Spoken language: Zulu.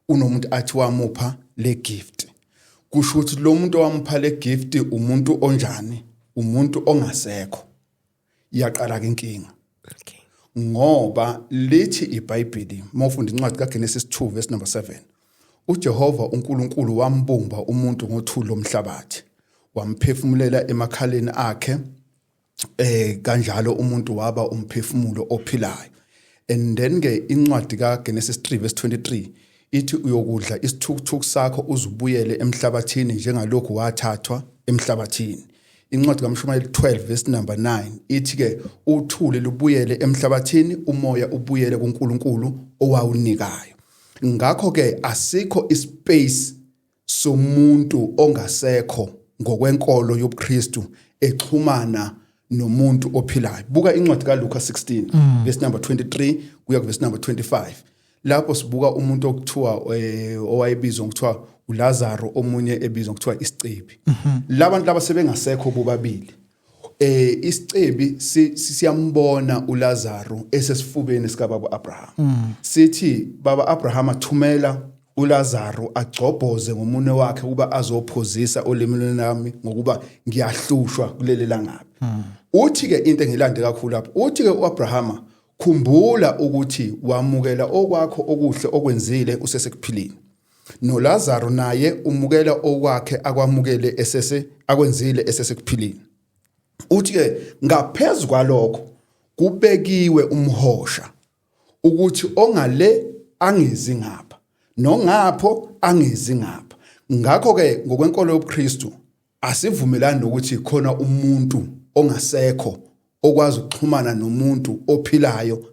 Unomuntu athi wamupha le gift, kusho ukuthi lo muntu owamupha le gift umuntu onjani? Umuntu ongasekho. Iyaqala ke inkinga. Ngoba lithi iBhayibheli, mawufunda incwadi kaGenesis 2 verse number 7, uJehova uNkulunkulu wambumba umuntu ngothuli lomhlabathi, wamphefumulela emakhaleni akhe, kanjalo umuntu waba umphefumulo ophilayo. And then ke incwadi kaGenesis 3 verse 23 ithi uyokudla isithukuthuku sakho uzubuyele emhlabathini njengalokhu wathathwa emhlabathini. Incwadi kaMshumayeli 12 verse number 9 ithi ke uthuli lubuyele emhlabathini, umoya ubuyele kuNkulunkulu owawunikayo. Ngakho ke asikho ispace somuntu ongasekho ngokwenkolo yobuKristu exhumana nomuntu ophilayo. Buka incwadi kaLuka 16 verse number 23 kuya verse number 25, lapho sibuka umuntu okuthiwa owayebizwa ngokuthiwa uLazaro, omunye ebizwa ngokuthiwa isicebi. Labantu laba sebengasekho bobabili. Isicebi siyambona uLazaro esesifubeni sika baba Abraham, sithi, "Baba Abraham, thumela uLazaro agcobhoze ngomunwe wakhe ukuba azophozisa olimini lami, ngokuba ngiyahlushwa kuleli langabi." Uthi ke, into engilande kakhulu lapho, uthi ke uAbrahama, "Khumbula ukuthi wamukela okwakho okuhle okwenzile usesekuphilini, noLazaro naye umukela okwakhe akwamukele esese akwenzile esesekuphilini." Uthi ke ngaphezulu kwalokho kubekiwe umhosha ukuthi ongale angezi ngapha, nongapho angezi ngapha. Ngakho ke ngokwenkolo yobuKristu asivumelani nokuthi khona umuntu ongasekho okwazi ukuxhumana nomuntu ophilayo.